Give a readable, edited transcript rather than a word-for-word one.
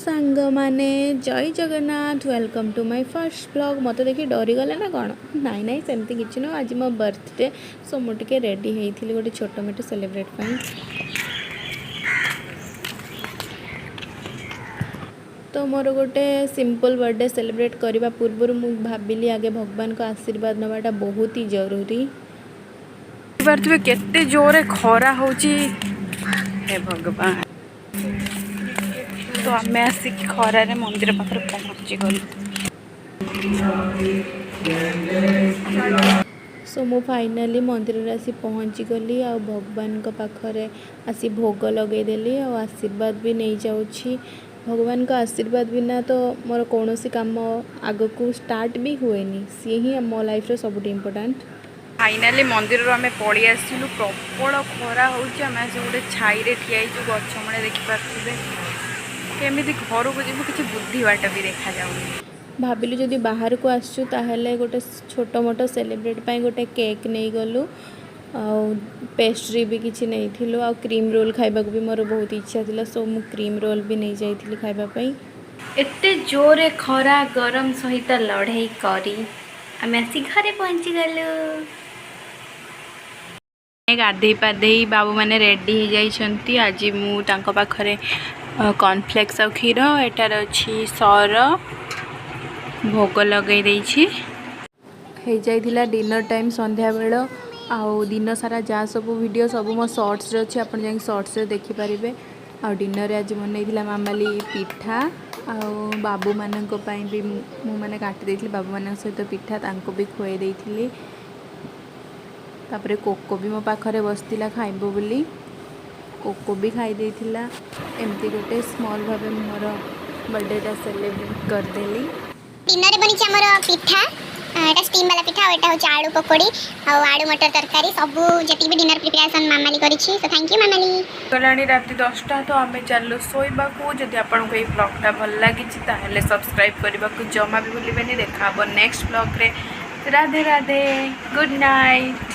ସାଙ୍ଗମାନେ, ଜୟ Jagannath. Welcome to my first vlog. ମୋତେ ଦେଖି ଡରିଗଲେ ନା କ'ଣ? ନାଇଁ ନାଇଁ, ସେମିତି କିଛି ନୁହଁ। ଆଜି ମୋ ବର୍ଥଡେ, ସୋ ମୁଁ ଟିକେ ରେଡ଼ି ହେଇଥିଲି ଗୋଟେ ଛୋଟ ମୋଟ ସେଲିବ୍ରେଟ୍ ପାଇଁ। ତ ମୋର ଗୋଟେ ସିମ୍ପଲ୍ ବର୍ଥଡେ ସେଲିବ୍ରେଟ୍ କରିବା ପୂର୍ବରୁ ମୁଁ ଭାବିଲି ଆଗେ ଭଗବାନଙ୍କ ଆଶୀର୍ବାଦ ନେବାଟା ବହୁତ ହି ଜରୁରୀ। ଦେଖିପାରୁଥିବେ କେତେ ଜୋରେ ଖରା ହଉଛି। ହେ ଭଗବାନ! ତ ଆମେ ଆସିକି ଖରାରେ ମନ୍ଦିର ପାଖରେ ପହଞ୍ଚିଗଲୁ। ସୋ ମୁଁ ଫାଇନାଲି ମନ୍ଦିରରେ ଆସି ପହଞ୍ଚିଗଲି ଆଉ ଭଗବାନଙ୍କ ପାଖରେ ଆସି ଭୋଗ ଲଗେଇଦେଲି ଆଉ ଆଶୀର୍ବାଦ ବି ନେଇଯାଉଛି। ଭଗବାନଙ୍କ ଆଶୀର୍ବାଦ ବିନା ତ ମୋର କୌଣସି କାମ ଆଗକୁ ଷ୍ଟାର୍ଟ ବି ହୁଏନି। ସିଏ ହିଁ ମୋ ଲାଇଫ୍ର ସବୁଠୁ ଇମ୍ପୋର୍ଟାଣ୍ଟ। ଫାଇନାଲି ମନ୍ଦିରରୁ ଆମେ ପଳେଇ ଆସିଲୁ। ପ୍ରବଳ ଖରା ହେଉଛି। ଆମେ ଆସି ଗୋଟେ ଛାଇରେ ଠିଆ ହେଇଛୁ ଗଛ ମୂଳେ, ଦେଖିପାରୁଥିବେ। କେମିତି ଘରକୁ ଯିବୁ କିଛି ବୁଦ୍ଧି ବାଟ ବି ଦେଖାଯାଉନି। ଭାବିଲୁ ଯଦି ବାହାରକୁ ଆସିଛୁ, ତାହେଲେ ଗୋଟେ ଛୋଟ ମୋଟ ସେଲିବ୍ରେଟ୍ ପାଇଁ ଗୋଟେ କେକ୍ ନେଇଗଲୁ ଆଉ ପେଷ୍ଟ୍ରି ବି କିଛି ନେଇଥିଲୁ। ଆଉ କ୍ରିମ୍ ରୋଲ୍ ଖାଇବାକୁ ବି ମୋର ବହୁତ ଇଚ୍ଛା ଥିଲା, ସୋ ମୁଁ କ୍ରିମ୍ ରୋଲ୍ ବି ନେଇଯାଇଥିଲି ଖାଇବା ପାଇଁ। ଏତେ ଜୋରେ ଖରା ଗରମ ସହିତ ଲଢ଼େଇ କରି ଆମେ ଆସି ଘରେ ପହଞ୍ଚିଗଲୁ। ଗାଧେଇ ପାଧେଇ ବାବୁମାନେ ରେଡ଼ି ହେଇଯାଇଛନ୍ତି। ଆଜି ମୁଁ ତାଙ୍କ ପାଖରେ କର୍ନଫ୍ଲେକ୍ସ ଆଉ କ୍ଷୀର, ଏଠାରେ ଅଛି ସର, ଭୋଗ ଲଗେଇ ଦେଇଛି। ହେଇଯାଇଥିଲା ଡିନର୍ ଟାଇମ୍, ସନ୍ଧ୍ୟାବେଳ। ଆଉ ଦିନ ସାରା ଯାହା ସବୁ ଭିଡ଼ିଓ ସବୁ ମୋ ସର୍ଟସରେ ଅଛି, ଆପଣ ଯାଇକି ସର୍ଟସରେ ଦେଖିପାରିବେ। ଆଉ ଡିନରରେ ଆଜି ବନେଇଥିଲା ମାମାଲି ପିଠା ଆଉ ବାବୁମାନଙ୍କ ପାଇଁ ବି ମୁଁ ମାନେ କାଟି ଦେଇଥିଲି ବାବୁମାନଙ୍କ ସହିତ ପିଠା, ତାଙ୍କୁ ବି ଖୁଆଇ ଦେଇଥିଲି। ତାପରେ କୋକୋ ବି ମୋ ପାଖରେ ବସିଥିଲା ଖାଇବ ବୋଲି, କୋକୋ ବି ଖାଇ ଦେଇଥିଲା। ଏମିତି ଗୋଟେ ସ୍ମଲ୍ ଭାବେ ମୁଁ ମୋର ବର୍ଥଡେଟା ସେଲିବ୍ରେଟ୍ କରିଦେଲି। ଡିନରରେ ବନିଛି ଆମର ପିଠା। ଏଇଟା ଷ୍ଟିମ୍ ବାଲା ପିଠା ଆଉ ଏଇଟା ହେଉଛି ଆଳୁ ପକୋଡ଼ି ଆଉ ଆଳୁ ମଟର ତରକାରୀ। ସବୁ ଯେତିକି ବି ଡିନର ପ୍ରିପାରେସନ୍ ମାମାଲି କରିଛି। So thank you Mamali. ଗଲାଣି ରାତି 10ଟା, ତ ଆମେ ଚାଲିଲୁ ଶୋଇବାକୁ। ଯଦି ଆପଣଙ୍କୁ ଏଇ ବ୍ଲଗ୍ଟା ଭଲ ଲାଗିଛି, ତାହେଲେ ସବସ୍କ୍ରାଇବ୍ କରିବାକୁ ଜମା ବି ଭୁଲିବେନି। ଦେଖା ହେବ ନେକ୍ସଟ ବ୍ଲଗ୍ରେ। Radhe Radhe, good night.